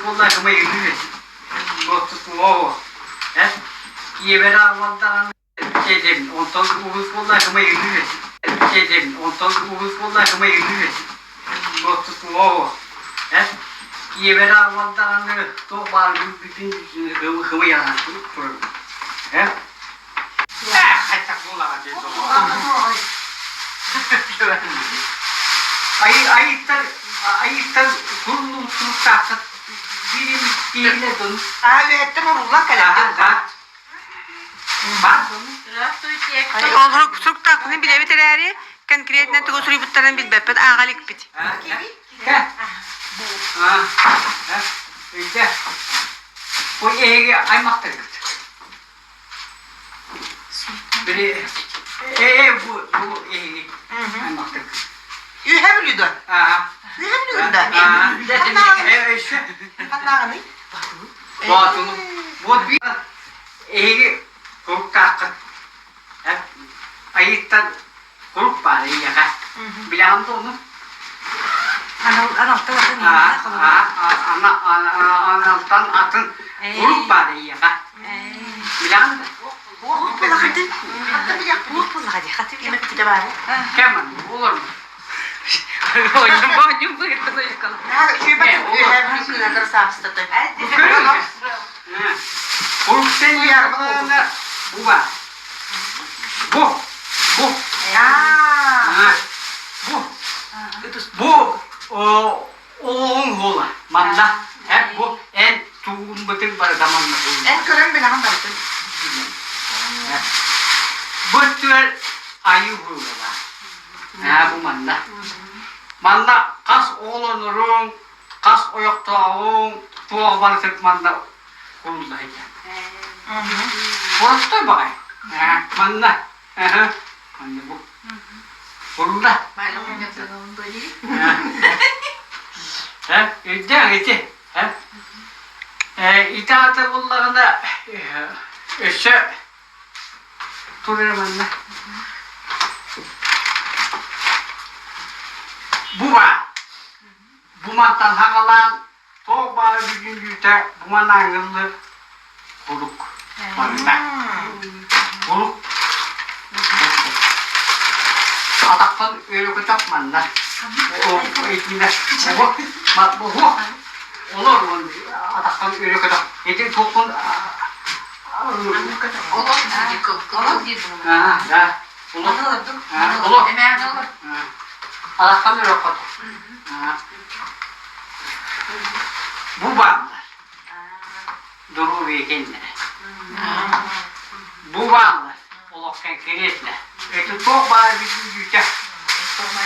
буолла кымайыгы Туоттутуо Киэбэр аҕалан Кэлин онтон уһус буолла кымайыгы Кэлин онтон уһус буолла кымайыгы Туоттутуо Киэбэр аҕалан даҕаны туох баар бүтүн хымыйаҕа турар Хайдах буолаҕа диэн Айыттар айыттар курнуу туруктааххыт биирин киһинэ дун. Аа үөһэттэн уруллан кэлэр Бар. Ол суруктаахпытын билэбит эрээри, конкретно тугу суруйбуттарын билбэппит, ааҕа иликпит. Өйдө. Бу эһиги аймахтаргыт. Били ээ бу бу эһиги аймахтаргыт. Үөһэ Бүлүү да? Аа. Үөһэ Бүлүүгүн да? Ээ өссө. Ханнааҕыный? Боотуну. Вот биир эһиги куруктааххыт. Айыттан курук баар эйиэхэ. Билэҕин да ону? Аналтан атын Аналтан атын курук баар эйиэхэ. Билэҕин да? Кэмэн, олормо. Куруктан бу баар. Бу, бу. Бу. Бу оҕоҥ буола манна. Бу эн тугун бытык барыта манна буолла. Эн көрөн билэҕин барытын. Бу өттүгэр айыы буолла. Аа бу манна. Манна хас оҕолоноруҥ, хас ойохтооҕуҥ, туох барытын манна курулла сылдьар. Боростой баҕай. Манна. Манна бу. Курулла. Өйдөөн ити. Ити аата буллаҕына өссө тур эрэ манна. Бу баар. Бу мантан хаҥалаан туох баара бүтүннүүтэ бу манааҥыллы кулук барыта. Кулук атахтан өрөкөтөх манна. Итиннэ буһуох олор атахтан өрөкөтөх. Ити туохпун да. Олор. Атахтан өрөкөтөх. Бу бааллар. Доруобуйа кэннэрэ. Бу бааллар. Олох конкретно. Это туох баара бүтүннүүтэ.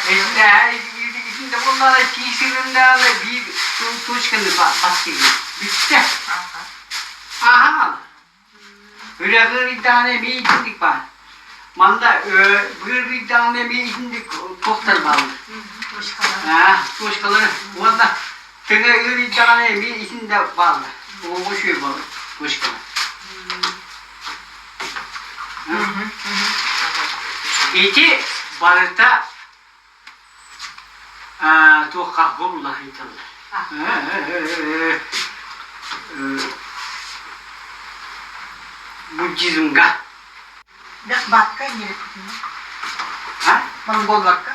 Итиннэ буоллаҕына тиисириндааны биир точканы бастыыр. Бүттэ. Аһаҥал. Үрэҕи эмиэ итинник баар. Манна быырыйдаҕына эмиэ итинник туохтар бааллар. Аа, точкалары. Уонна тыҥа ыарыйдаҕына эмиэ итиннэ бааллар. Оҕо үчүгэй бааллар точкалар. Ити барыта туохха булла ыйталлар. Буддизмга. Бакка Монголларга.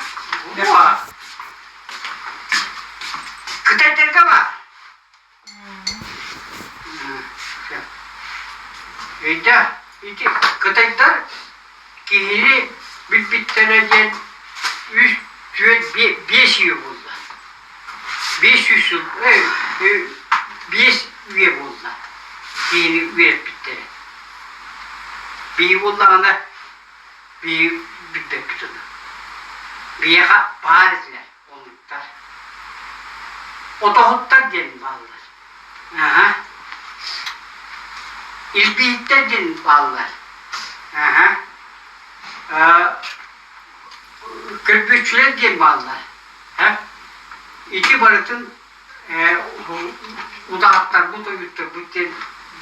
Кытайдарга бар. Өйдөө, ити кытайдар киһини билбиттэрэ диэн үс, түөрт, биэс үйэ буолла. 500 сыл, биэс үйэ буолла киһини үөрэппиттэрэ. Биһиги буоллаҕына биһиги билбэппит ону. Биһиэхэ баар этилэр. Оннуктар. Отоһуттар диэн бааллар. Аһа. Илбииттэр диэн бааллар. Аһа. Көрбүччүлэр диэн бааллар. Ити барытын удаҕаттарбыт, ойуттарбыт диэн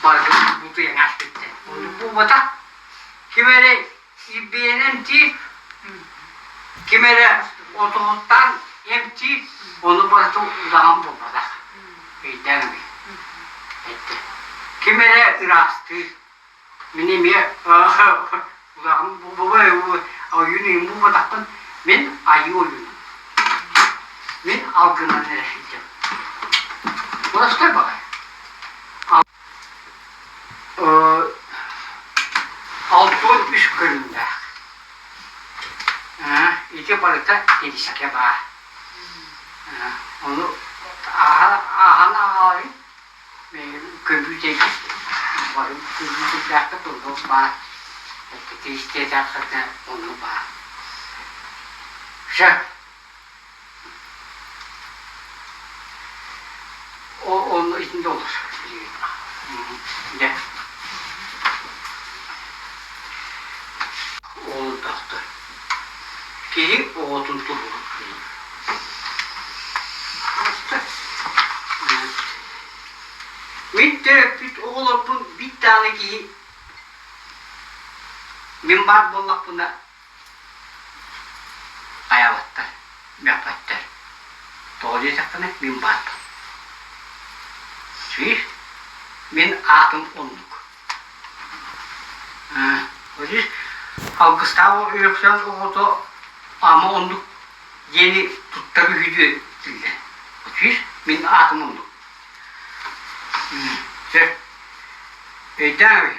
барытын бутуйан ааспыттар. Оннук буолбатах. Ким эрэ Илбийэн эмтиир, ким эрэ отоһуттаан эмтиир, ону барыта удаҕан буолбатах. Өйдөөн ылыы. Ким эрэ ыраастыыр. Мин эмиэ улахан ойуун ыйым буолбатахпын, мин айыы ойуунум. Мин алгынан эрэ сылдьабын. Боростой баҕайы. 63 көрүҥнээх. Ити барыта тирискэ баар. Ону ааһан ааҕаҕын көмпүүтэргэ бары көмпүүтэрдээххит онно баар. Тиристиэтээххитинэ онно баар. Все. Онно итиннэ олор. Дьэ. Олордохтор. Киһи оҕотун туһугар Мин төрөппүт оҕолорбун биир даҕаны киһи мин баар буоллахпына хайаабаттар, мөхпөттөр. Тоҕо диэтэххинэ мин баарбын. Сүүс мин аатым оннук. Алгыстаах Өксөөн оҕото ама оннук диэни туттар үһү диэтиллэр. Сүүс мин аатым оннук. Сөп. Өйдөөн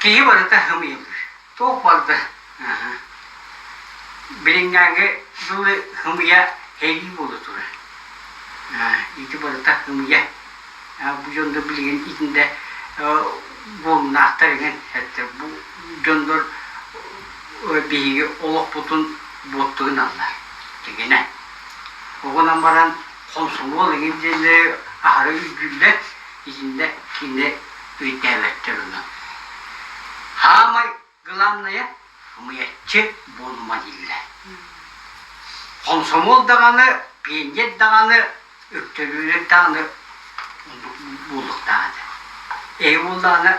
Киһи барыта хымыйыллар. Туох барыта Билиҥҥээҥҥи дылы хымыйа һэрии буола турар. Ити барыта хымыйа. Бу дьоннор билигин итиннэ буолумнаахтар иҥэн эттэр. Бу дьоннор биһиги олохпутун буоттугуналлар. Дьиҥинэ. Оҕунан баран хомсомуол эҥин диэннэри аһара үрдүүллэр, итиннэ кини өйдөөбөттөр онон. Хаамай главное ымыйаччы буолума дииллэр. Хомсомуол даҕаны, пионер даҕаны, өктөлүүлэр даҕаны оннук буолуохтаах этэ. Эһи буоллаҕына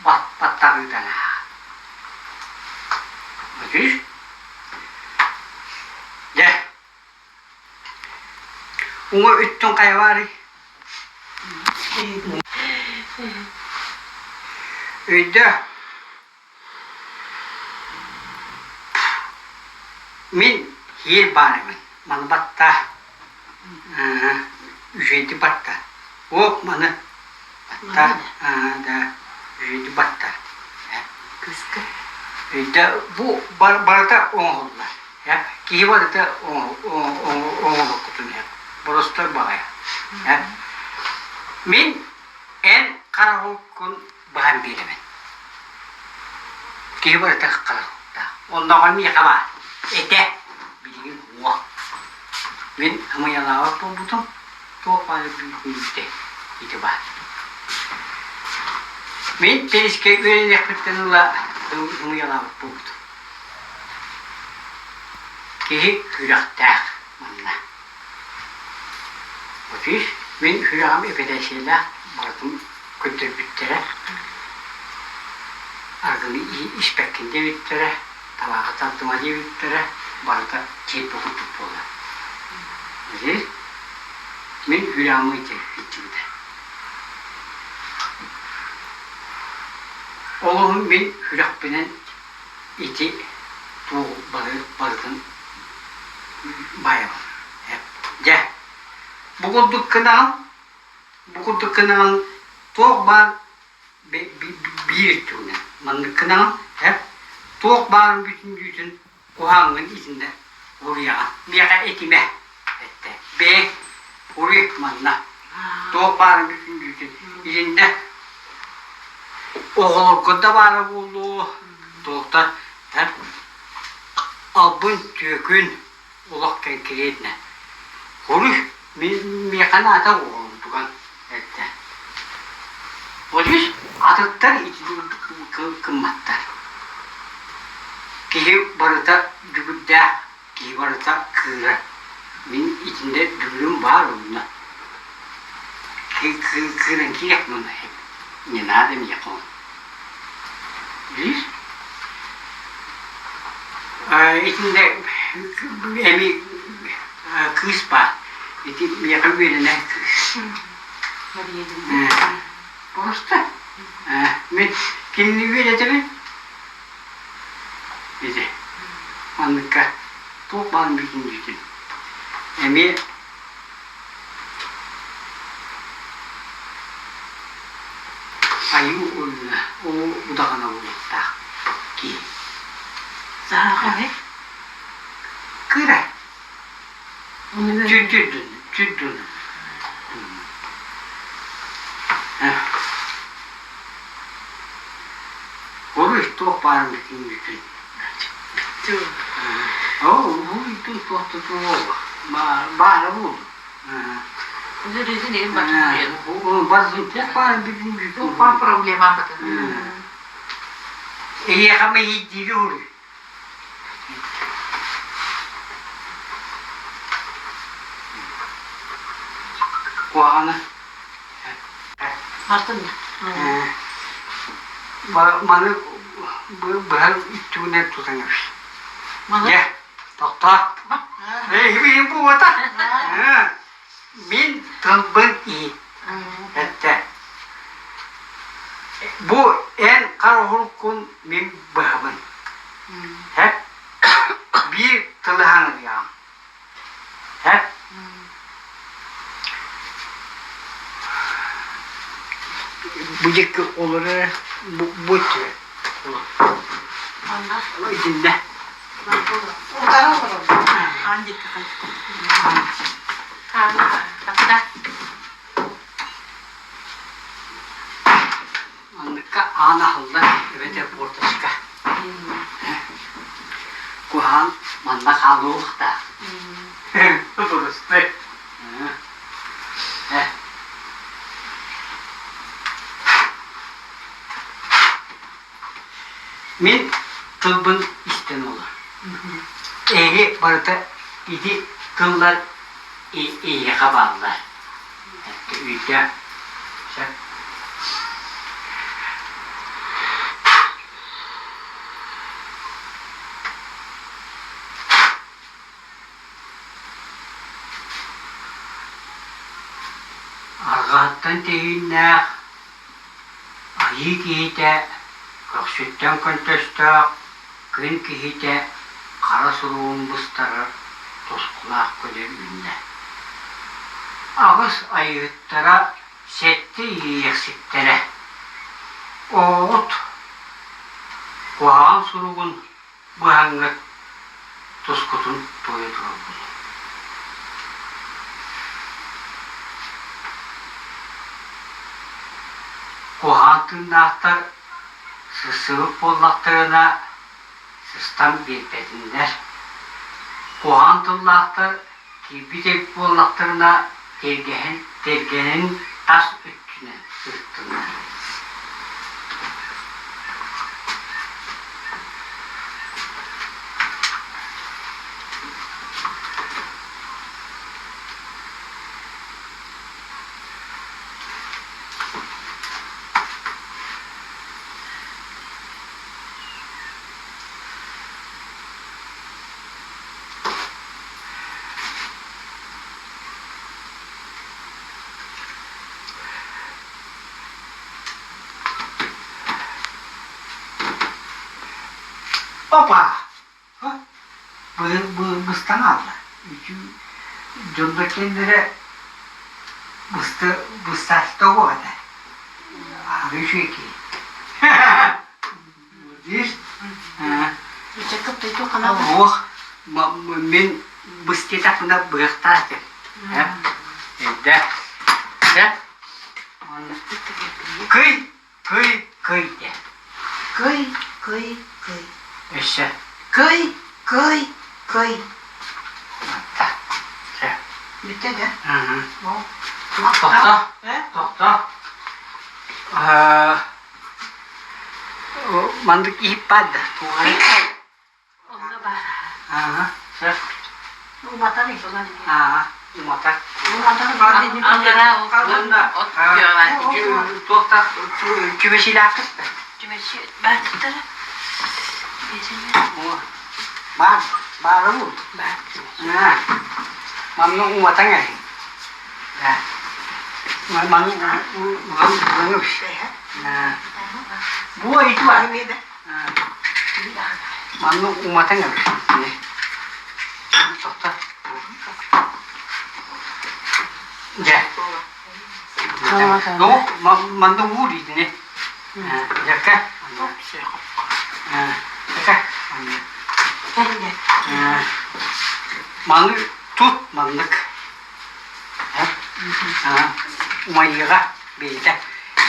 баттаҕыытан ааҕа. Дьэ, Уҥа өттүн хайа баарый? Өйдөө. Мин иир баарымын, маны баттаа. Үчүгэйдик баттаа. О, маны баттаа. Да, үчүгэйдик баттаа. Өйдөө, бу барыта оҥоһуллар. Киһи барыта оҥоһуккутун боростуой баҕайы. Мин эн харахуккун быһан биэрэбин. Киһи барыта харахуктаах. Оннооҕор миэхэ баар. Этэ билигин уох. Мин ымыйалаабат буолбутум, туох баара бүтүннүүтэ ити баар. Мин тэрискэ үөрэниэхпиттэн ыла ымыйалаабыт буолбутум. Киһи күрэхтээх манна. Отуй, мин күрэҕим эпэрээссийэлээх барытын көрдөрбүттэрэ. Аргыны испэккин диэбиттэрэ, табааҕы тардыма диэбиттэрэ, барыта чиэппэ курдук буолла. Ити мин күрэҕим ыйдьыбыта. Олуһун мин күрэхпинэн ити туох бары барытын баайабын. Дьэ, бу курдук гынаҕын, бу курдук гынаҕын туох баар биир өттүгүнэн маннык гынаҕын, туох баарын бүтүннүүтүн куһаҕаҥҥын итиннэ уруйаҕын. Миэхэ этимэ, эттэ. Бэйэҥ уруй манна. Туох баарын бүтүннүүтүн итиннэ Оҕолорго да баара буолуо, туохтар албын түөкүн олох кэҥкириэтинэ. Хоруй миэхэ наада оҕолордуган эттэ. Одьус атыттар итини гымматтар. Киһи барыта дүгүрдээх, киһи барыта кыырар. Мин итиннэ дүгүрүм баар онно. Кыыран киирэх муна Не надо мне он. Видишь? Итиннэ эми кыыс баар. Ити миэхэ үөрэнэр кыыс. Просто мин кинини үөрэтэбин ити манныкка туох баарын бүтүн бүтүн эмиэ айыы уонна уу удаҕана буолуохтаах киһи. Сааҕай? Кыра. Чүчүдүн, чүдүн. Оруй туох баарын бүтүн бүтүн. Оо, уруйтун туох да туох баара буолу. Туох проблема батын. Эйиэхэ мэйиидиири уруй. Куһаҕаны. Мартын. Маны быһа үттүгүнэн тутан кэбис. Дьэ, тохтоо. Эһиги буота. Мин тылбын иһит. Эттэ. Бу эн хара мин быһабын. Һэ? Биир тылы хаҥырыаҕым. Һэ? Бу диэки олорор бу бу өттүгэр. Итиннэ. Утары олорор. Аан диэки Манныкка аан аһыллар эбэтэр порточка. Куһаҕан манна хаалыахтаах. Дурустай. Мин тылбын истэн олор. Эһиги барыта ити тыллар эйиэхэ бааллар. Өйдөө. Сөп. Арҕаһыттан тэһииннээх Айыы киһитэ көхсүттэн көнтөстөөх күн киһитэ хара суругун быстарар тускулаах күнэ үүннэ. Аҕыс айыыһыттара сэттэ иэйиэхситтэрэ. Оҕоҕут куһаҕан суругун быһаҥҥыт тускутун туойа турарбыт. Куһаҕан тыыннаахтар сырсыбыт буоллахтарына сыстан биэрбэтиннэр. Куһаҕан тыллаахтар киирбит эбит буоллахтарына тиэргэһин тиэргэнин тас өттүнэн сырыттыннар. Опа! Быстан аалла. Дьоннор кэннэрэ бысты быстаста этэ. Аҕыы үчүгэй киһи. Уох, мин быстыатахпына быһахтаах этим. Эрдэ. Дэ. Кый, кый, кый де. Кый, кый, кый. Өссө. Кый, кый, кый. Так. Все. Бүттэ да? Тохто. Тохто. Маннык иһиппат да тугай Онно баар. Аа, сөп. Уматар Аа, уматар. Аллараа от Туохтаах чүмэчилээххит да? Чүмэчи бааттара. Баар, баара бу. Баар. Манна уматан эһин. Бу ити бар. Манны уматан эбит. Тоқта. Дьэ. Ну, манна уу диитини. Дьэккэ. Дьэккэ. Маны тут маннык. Умайыыга бэйэтэ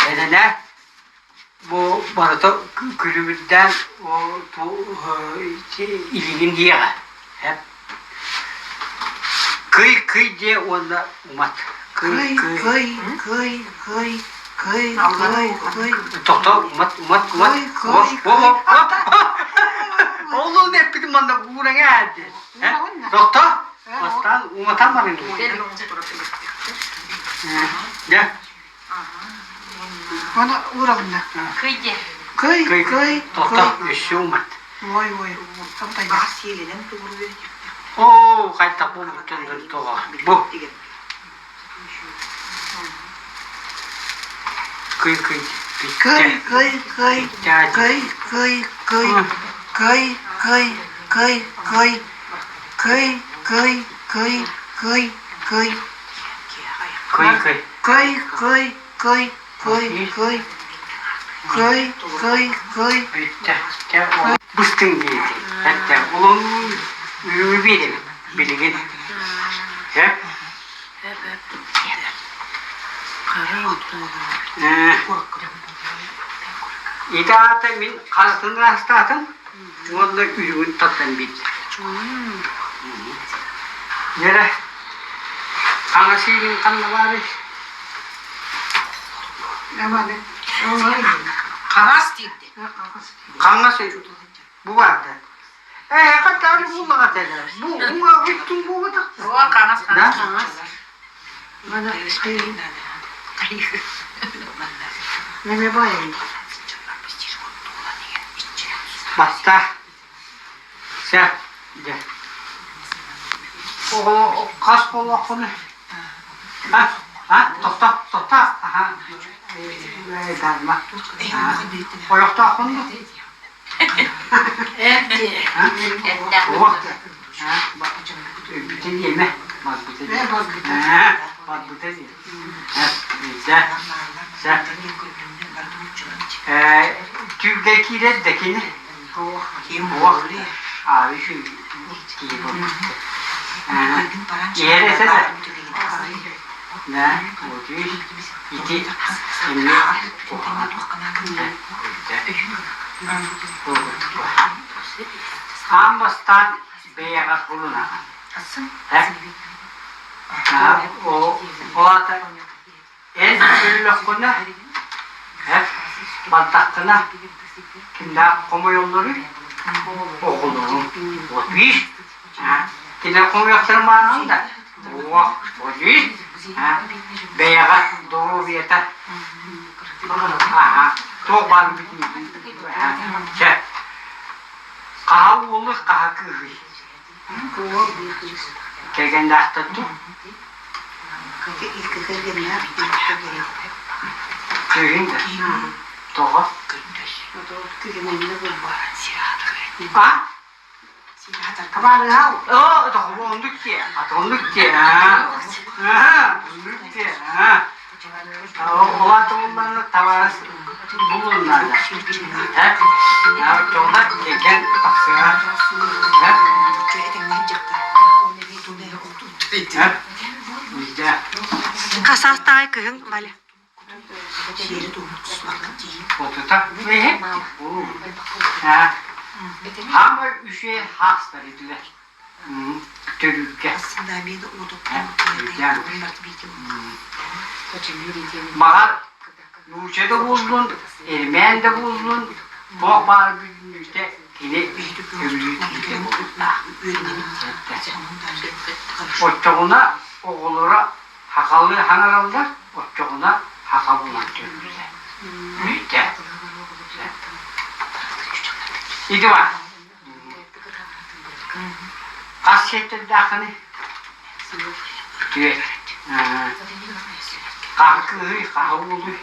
эрэнэ бу барыта күлүмүрдээн илигин диэҕэ кый кый диэ уонна умат Кый кый кый кый кый кый кый тохто умат умат умат Кый кый Олуун эппитим манна уураҥа диэн тохто Бастаан уматан барыҥ. Дьэ. Оны ууралынна. Кый диэ. Кый кый Тоқта өссө умат. Ой ой. Оо, хайдах буолбуттан тоҕо. Бу. Кый кый. Кый кый кый кый кый кый кый кый кый кый кый кый кый кый кый Кый кый. Кый кый кый кый кый кый кый кый Бүттэ. Быстыҥ диэти. Этте. Улун үүрү биэрин билигин. Э? Ити аата мин харытын ыраастаатым уонна үрүҥүн тардан биэрдим. Дьэрэ, хаҥас иигин ханна баарый? Хаҥас диирди. Хаҥас бу баарда. Ээ, хаттаары буллаҕа дэнэр. Бу уҥа үттүн буолбатах. О, хаҥас, хаҥас, хаҥас. Баста. Сэ, дьэ. Оҕо хас буолуоххуну? А, а, тохто, тохто, аха. Дарма. Ойохтооххун ду? Бүтэ диэмэ. Барбыта диэ. Барбыта диэ. Түүргэ киирэр да кини. Уох. Аары киһи буолбут. Иһэр этэ да. Да, ити эмиэ куһаҕан. Аан бастаан бэйэҕэ булунаҕын. Ол аата эн өллөххүнэ, бардаххына кимнээх хомуйалларый? Оҕолорум. Вот видишь? Кинилэр хомуйахтарын баарынан да? О, вот видишь? Бэйэҕэ доруобуйата туох баар Чэ, хаһа уолуй, хаһа кыыһый? Кэргэннээхтэр дуу? Кыыһыҥ да? Тоҕо? А? Оо, тоҕо оннук диэ, оннук диэ, оннук диэ, Ол аата табаарыс булуннаада. Оччоҕуна кэргэн тахсыа. Хас саастааҕый кыһыҥ, Валя? Отута. Хаамай үчүгэй хаастар этилэр. Төрүүргэ. Баҕар, нуучча да буоллун, эрмээн да буоллун, туох баар бүтүннүүтэ кини көмүлүү буолуохтаах. Оччоҕуна оҕолоро хахалыы хаҥараллар, оччоҕуна хаха булан төрүүллэр. Бүтэ. Ити баар. Хас сиэттэрдээххиний? Түөрт. Хаһы кыыһый, хаһы уолуй?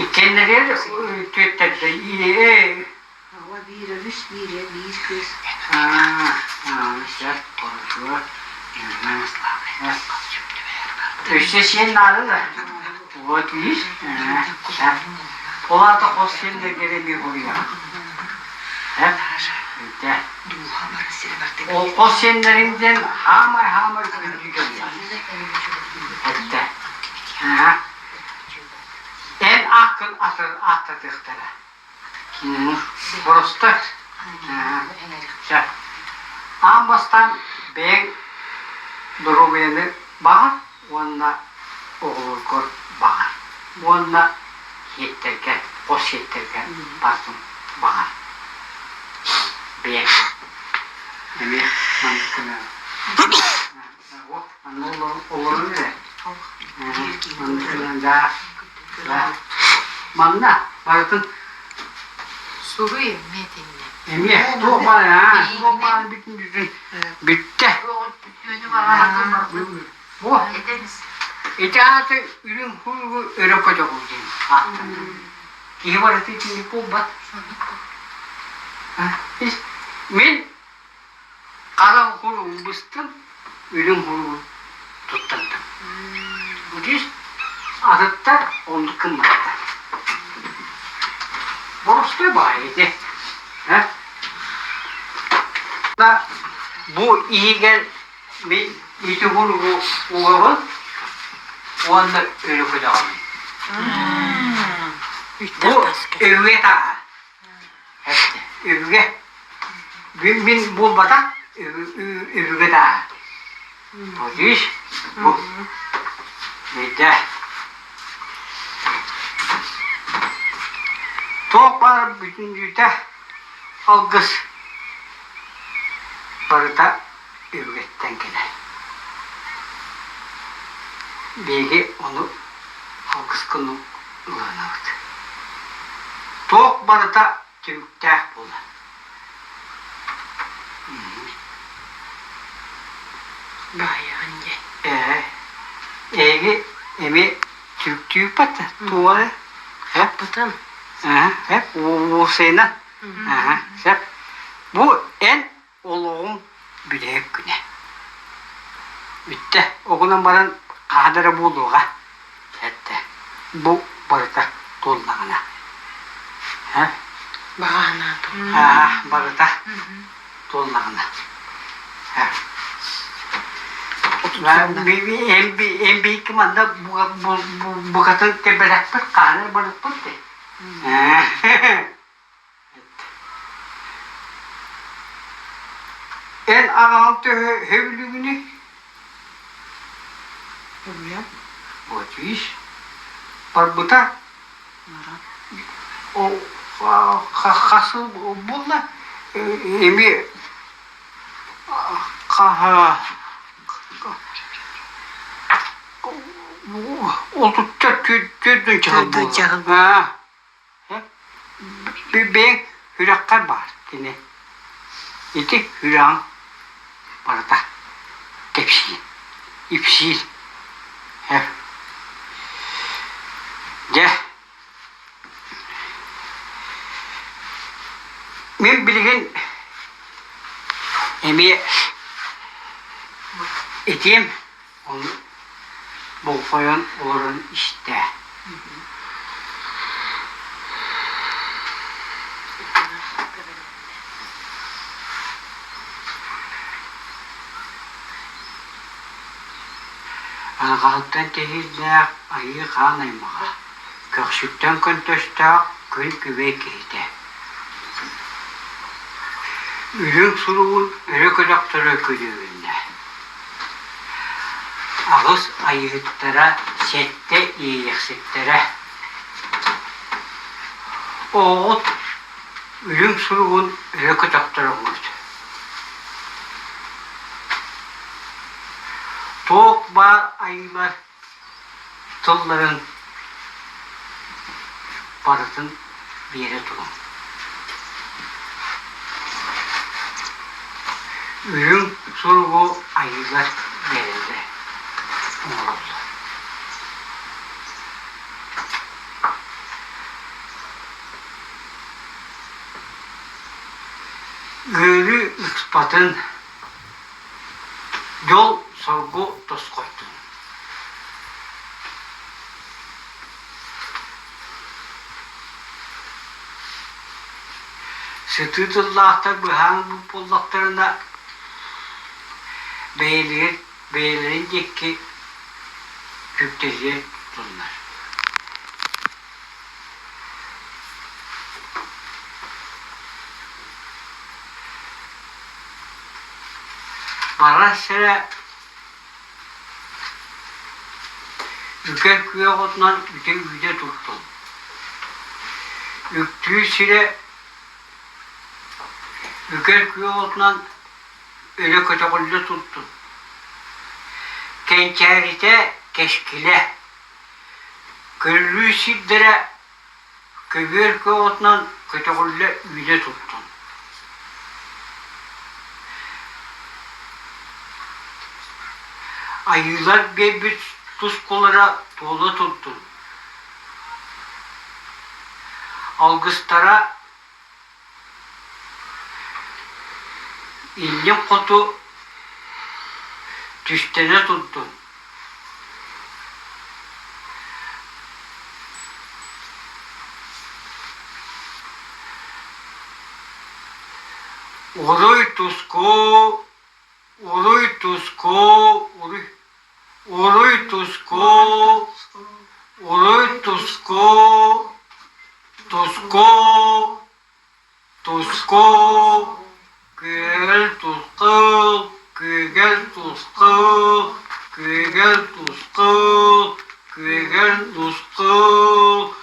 Иккиэннэригэр түөттэрдэ ээ Өссө сиэн наада да? Вот видишь? Ол аата хос сиэннэргэр эмиэ хоруйаҕын. Ол хос сиэннэриҥ диэн хаамай-хаамай күндү дьон. Эттэ. Эн ааккын ааттатыахтара. Боростой. Чэ. Аан бастаан бэйэҥ доруобуйаны баҕар уонна оҕолоргор баҕар. Уонна сиэттэргэ, хос сиэттэргэ бардым баҕар. Бэйэҥ. Эмиэ маннык гына. Манна олорон эрэ. Маннык гынан да. Манна барытын Суруй эмиэ итиннэ. Эмиэ туох баар аа туох баар бүтүн бүтүн бүттэ. Бу ити аата үрүҥ хуругу өрө көтөҕүү диэн ааттанар. Киһи барыта итинник буолбат. Мин Хара хуругу быстым, үрүҥ хуругу туттардым. Үгүс атыттар оннук гымматтар. Боростуой баҕайы ити. Бу иһигэр мин ити хуругу угабын уонна өлө көтөҕөбүн. Бу өҥө тааһа. Өбүгэ. Мин буолбатах өбүгэ тааһа. Вот видишь? Бу. Видя. Туох баар бүтүннүүтэ алгыс барыта өбүгэттэн кэлэр. Биһиги ону алгыскын ылынабыт. Туох барыта түмүктээх буолар. Баайаҕын дьэ. Ээ, эһиги эмиэ түмүктүүппэт туох эрэ? Хаппытым. Ээ, эп уусайынан. Аа, сөп. Бу эн Олоҕуҥ бүтэһик күнэ. Бүттэ. Оҕунан баран хаһан эрэ буолуоҕа, эттэ. Бу барыта туоллаҕына. Һэ? Баҕаһына Аа, барыта туоллаҕына. Һэ. Эн биһикки манна букатын кэлбэтэхпит хаһан эрэ барыппыт дии. Эн аҕаҕын төһө сөбүлүүгүнүй? Сөбүлээн. Вот видишь, барбыта хас сыл буолла эмиэ отучча түөртүнчэ сыл буолла. Бэйэҥ үрэххэр баар кини. Ити үрэҕиҥ барыта кэпсиир, ипсиир. Дьэ, мин билигин эмиэ этиэм Ону болҕойон олорон истэ. Арҕаһыттан тэһиирдээх айыы хаан аймаҕа, көхсүттэн көнтөстөөх күн күбэй киһитэ. Үрүҥ суругун өрө көтөхтөрө күлүгүннэ. Аҕыс айыыһыттара, сэттэ иэйэхситтэрэ Оҕоҕут үрүҥ суругун өрө көтөхтөрөҥҥүт Туох баар айыылар тылларын барытын биэрэ туруҥ. Үрүҥ суругу айыы. Айыылар бэйэлэрэ оҥороллор. Ыарыы ыкпатын, дьол-соргу тосхойдун. Сытыы тыллаахтар быһаан буоллахтарына, бэйэлэрин бэйэлэрин диэки күптэһиэ тутуннар. Барар сирэ Үкэр күөх отунан үтэ үүтэ туттун. Үктүүр сирэ үкэр күөх отунан өрө көтөҕүллэ туттун. Кэнчээритэ кэскилэ. Көрүлүү сирдэрэ көбүөр күөх отунан көтөҕүллэ үүнэ туттун. Айыылар биэрбит тускулара туола турдун. Алгыстара Иннин хоту түстэнэ турдун. Уруй туску, уруй туску, уруй Уруй туску, уруй туску, туску, туску, күөл туску, күөгэл туску, күөгэл туску, күөгэл туску.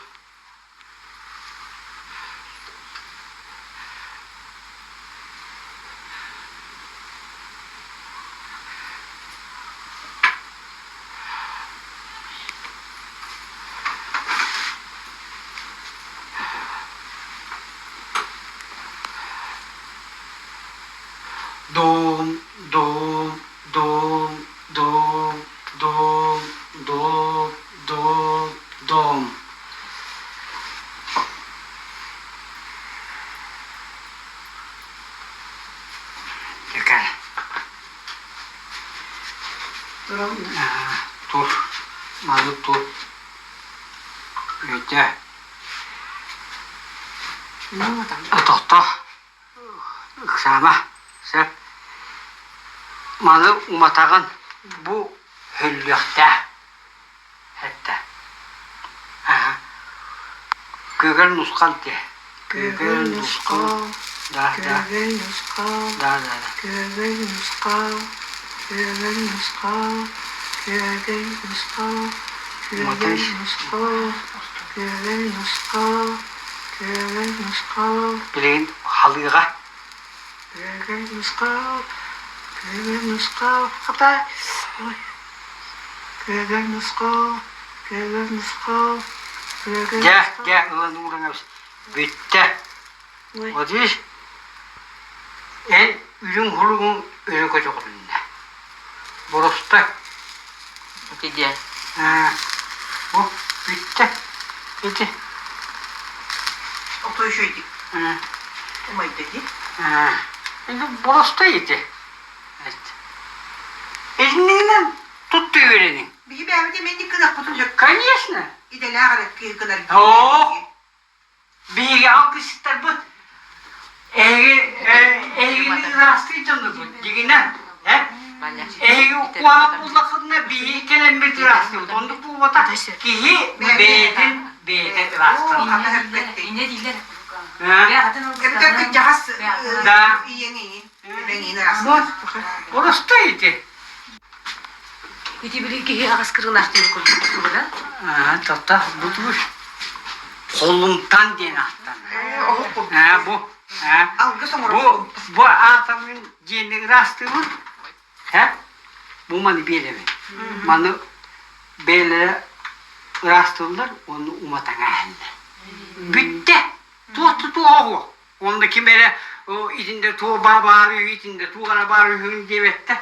Дом, дом, дом, дом, дом, дом, дом, дом. Такая. Тур. Маны тур. Өйдө. Тохто. Ыксаама. Сөп. Маны уматаҕын бу һөллүөхтээх. Эттэ. Аха. Күөгэл нусхал диэ. Күөгэл нусхал, Да, да. күөгэл нусхал, Да, да, да. күөгэл нусхал, күөгэл нусхал, күөгэл нусхал, күөгэл нусхал, күөгэл нусхал, күөгэл нусхал, Билигин халыыга күөгэл нусхал, күөгэл нусхал, хата, ой, күөгэл нусхал, күөгэл нусхал, күөгэл Дьэ, нусхал, дьэ, ылан ууран бүттэ. ой, Вот видишь, эн үрүҥ хоругуҥ өрө көтөҕүлүннэ. Боростой. Ити диэн. Аа, бу бүттэ. Ити. Ото үчүгэйдик Аа, умайда дии. аа. Ити боростой ити. Итиннигинэн тутта үөрэниҥ. Биһи бэйэбит эмиэ гынахпытын сөп. Конечно. Идэлээх эрэ киһи гынар. Оо, биһиги алгысчыттарбыт эһиги эһигини ыраастыы дьоннорбут дьиҥинэн э эһиги уккуһаҕа буллаххытына биһиги кэлэммит ыраастыыбыт оннук буолбатах киһи бэйэтин бэйэтэ ыраастанар Инньэ дииллэр. Эбэтэр кырдьаҕас Да. ийэҥ иҥин, эбэҥ ыраастыыр. Оростой ити. Ити били киһи аҕас кырыылаах диэн курдук да? Аа, тота бу тугуй? Холумтан диэн ааттанар. Аа, бу аа, Алгыс бу оҥорор бу аатаммын диэни ыраастыыбын. Һэ? Бу маны биэрэбин. Маны бэйэлэрэ ыраастыыллар уонна уматаҥа иһэллэр. Бүттэ. Туох да туоҕа суох. Онно ким эрэ итиннэ туох баар үһү, итиннэ туох эрэ баар үһүн диэбэттэр.